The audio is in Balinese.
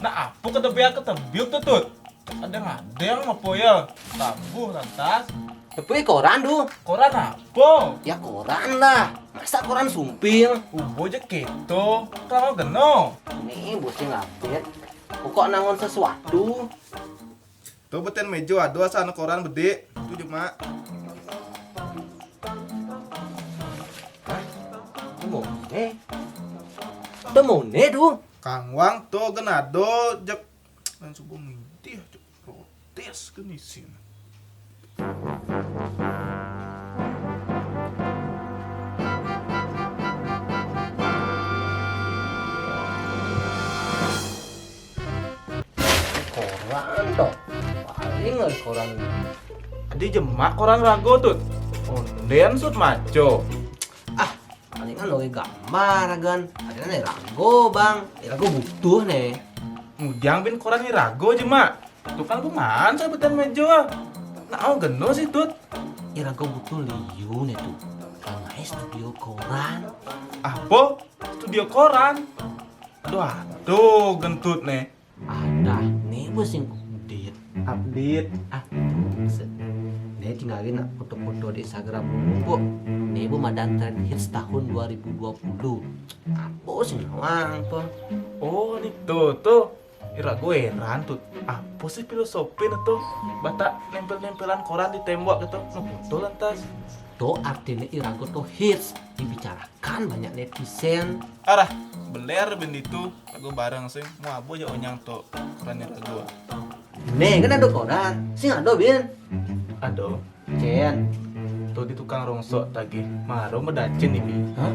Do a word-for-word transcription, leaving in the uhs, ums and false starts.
Nah, apa kada baya ketebiuk tu, Tut? Ada ngadeng apa ya? Tabuh lantas. Tapi koran tu. Koran apa? Ya koran lah. Masa koran sumpil? Ubo je keto. Kalau geno. Nih, bocil ngabet. Pokok nangon sesuatu. Tu beten mejo ada sana koran bedik. Tu je, Mak. Temone. Temone tu. Kangwang tu genado jek. Lan subuh ngintih, cuk. Protes ke nisin. Koran toh. Paling ada koran. Adi jemak koran rago, Tut. Onden sut maco. Ah, palingan lagi gambar kan. Ada nih rago, Bang. Ya, rago butuh nih. Ngujang bin koran ni rago je, Mak. Tukang kumaan saya beten mejo. Nah, au geno sih, Tut. Ya, rago butuh liu nih tu. Kan naik studio koran. Apa? Studio koran? Aduh, aduh, gentut nih. Ada nih bos yang update. Update. Ah, buset. Nih tinggalin nak foto-foto di Instagram dulu, Bu. Nih, Bu, madan tren hits tahun dua ribu dua puluh. Apa sih nawang tuh? Oh, ni tuh, tuh. Irago heran tuh. Apa sih filosofi tuh? Bata nempel-nempelan koran di tembok gitu. Nu betul lantas. Tuh artinya irago tuh hits dibicarakan banyak netizen. Arah, beler bin itu. Aku bareng sih. Mau apa aja onyang tuh koran irago. Nih, kan ada koran. Sing ada, Bin. Aduh, Cen. Tuh di tukang rongsok tagih. Maro medacin nih, Bi. Hah?